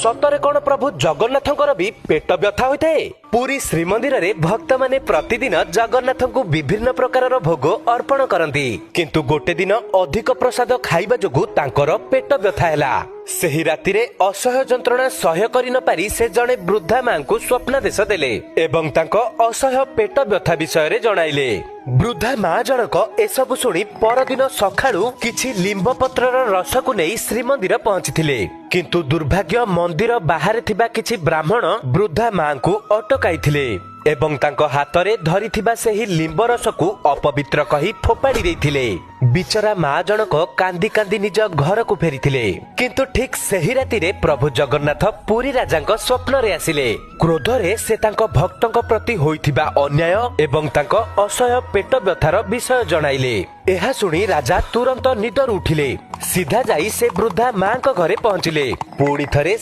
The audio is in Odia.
ସତରେ କଣ ପ୍ରଭୁ ଜଗନ୍ନାଥଙ୍କର ବି ପେଟ ବ୍ୟଥା ହୋଇଥାଏ? ପୁରୀ ଶ୍ରୀମନ୍ଦିରରେ ଭକ୍ତମାନେ ପ୍ରତିଦିନ ଜଗନ୍ନାଥଙ୍କୁ ବିଭିନ୍ନ ପ୍ରକାରର ଭୋଗ ଅର୍ପଣ କରନ୍ତି। କିନ୍ତୁ ଗୋଟେ ଦିନ ଅଧିକ ପ୍ରସାଦ ଖାଇବା ଯୋଗୁ ତାଙ୍କର ପେଟ ବ୍ୟଥା ହେଲା। ସେହି ରାତିରେ ଅସହ୍ୟ ଯନ୍ତ୍ରଣା ସହ୍ୟ କରି ନ ପାରି ସେ ଜଣେ ବୃଦ୍ଧା ମାଙ୍କୁ ସ୍ୱପ୍ନାଦେଶ ଦେଲେ ଏବଂ ତାଙ୍କ ଅସହ୍ୟ ପେଟ ବ୍ୟଥା ବିଷୟରେ ଜଣାଇଲେ। ବୃଦ୍ଧା ମା ଜଣକ ଏସବୁ ଶୁଣି ପରଦିନ ସକାଳୁ କିଛି ଲିମ୍ବ ପତ୍ରର ରସକୁ ନେଇ ଶ୍ରୀମନ୍ଦିର ପହଞ୍ଚିଥିଲେ। କିନ୍ତୁ ଦୁର୍ଭାଗ୍ୟ, ମନ୍ଦିର ବାହାରେ ଥିବା କିଛି ବ୍ରାହ୍ମଣ ବୃଦ୍ଧା ମାଙ୍କୁ ଅଟକାଇଥିଲେ ଏବଂ ତାଙ୍କ ହାତରେ ଧରିଥିବା ସେହି ଲିମ୍ବ ରସକୁ ଅପବିତ୍ର କହି ଫୋପାଡ଼ି ଦେଇଥିଲେ। ବିଚରା ମା ଜଣକ କାନ୍ଦି କାନ୍ଦି ନିଜ ଘରକୁ ଫେରିଥିଲେ। କିନ୍ତୁ ଠିକ ସେହି ରାତିରେ ପ୍ରଭୁ ଜଗନ୍ନାଥ ପୁରୀ ରାଜାଙ୍କ ସ୍ୱପ୍ନରେ ଆସିଲେ। କ୍ରୋଧରେ ସେ ତାଙ୍କ ଭକ୍ତଙ୍କ ପ୍ରତି ହୋଇଥିବା ଅନ୍ୟାୟ ଏବଂ ତାଙ୍କ ଅସହ୍ୟ ପେଟ ବ୍ୟଥାର ବିଷୟ ଜଣାଇଲେ। ଏହା ଶୁଣି ରାଜା ତୁରନ୍ତ ନିଦରୁ ଉଠିଲେ। ସିଧା ଯାଇ ସେ ବୃଦ୍ଧା ମାଙ୍କ ଘରେ ପହଞ୍ଚିଲେ। ପୁଣି ଥରେ